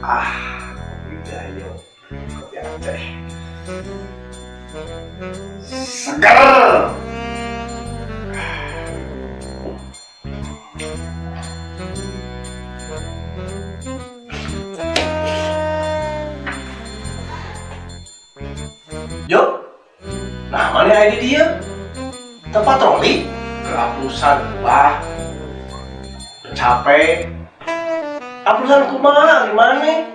Ah, kopi Gayo. Kopi Aceh. Seger. Jo, nah mana ID dia? Tempat patroli? Kerapusan, wah. Capek. Apusan kumaha gimana?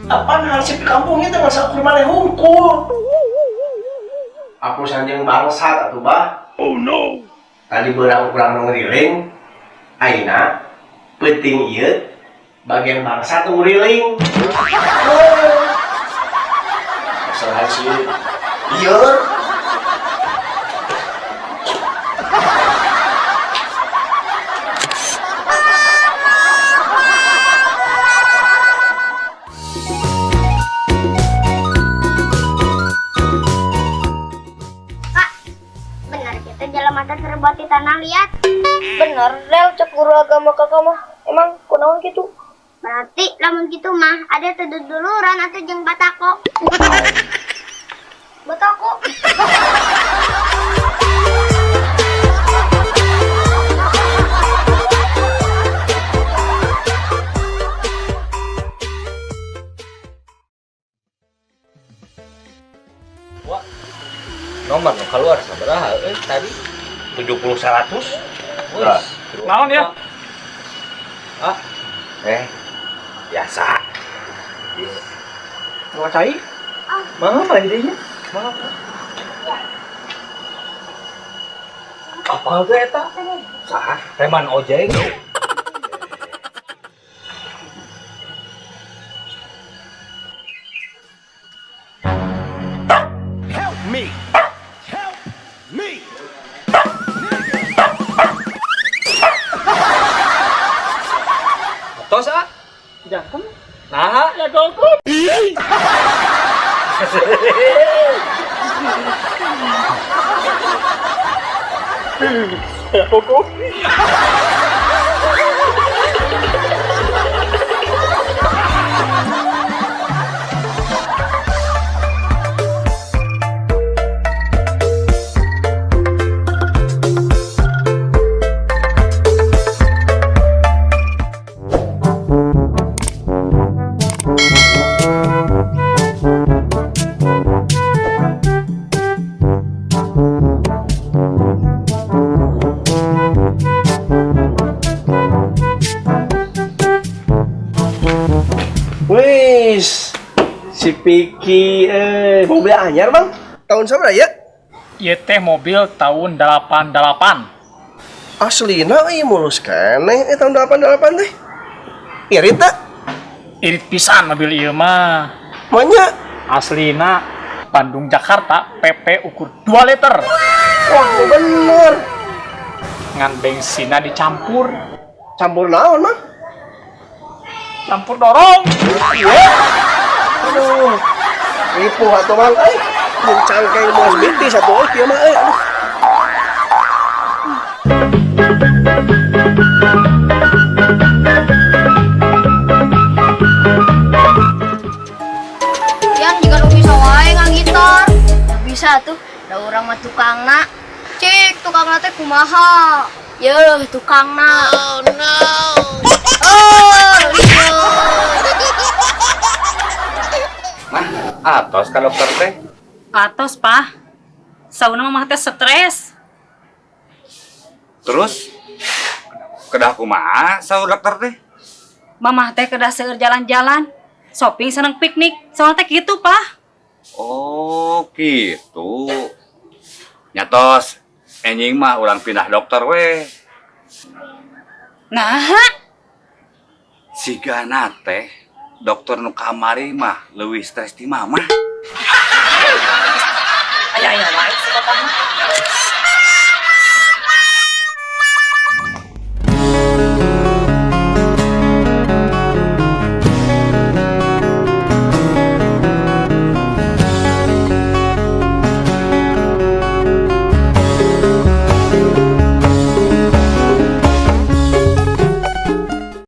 Apaan hansip di kampung itu masa ukur maneh hungkul. Apusan jeung bangsat atuh bah. Oh no. Tadi beurang urang nu ngeriling. Ayeuna peuting ieu bagian bangsat nu ngeriling. Oh. Asal hansip. Ieu. Terbuat di tanah liat. Bener, Del, cek guru agama kakak mah. Emang kunaon gitu? Berarti lamun gitu mah ada teduluran atau jeung batako. Batako. Wah, nomor keluar sabaraha tadi? 70 100. Wes. Naon ya? Ah. Biasa. Mau cai? Mangga apa idenya? Mangga. Apa teh eta? Sah, preman ojek. Help me. Help me. Tos ah? Jangan. Nah, ya gokul. Ya gokul. Wis, si Piki, mobil anyar bang, tahun sabaraha ya? Ieu teh mobil tahun 88. Aslina ieu mulus keneh tahun 88 teh. Irit tak? Irit pisan mobil ieu mah. Manya? Aslina Bandung Jakarta PP ukur 2 liter. Wah, bener. Ngan bensinna dicampur. Campur naon mah? Campur dorong. Iya. Aduh. Ripuh atuh mang euy. Mun cangkeng moal biti satu euy kieu mah euy. Aduh. Yan jika nu bisa wae ngagitar. Bisa tuh, da urang mah tukangna. Cik, tukangna teh kumaha? Yeuh, tukangna. Oh no. Oh, iya. Mah, atos ka dokter teh? Atos, Pak. Sauna mamah teh stres. Terus kedah kumaha saur dokter teh? Mamah teh kedah seueur jalan-jalan, shopping sareng piknik. Sauna teh kitu, Pak. Oh, gitu. Nyatos, enjing mah urang pindah dokter we. Nah, sigana teh dokter nu kamari mah leuwih stres ti mamah. Aya aya wae si bapak mah.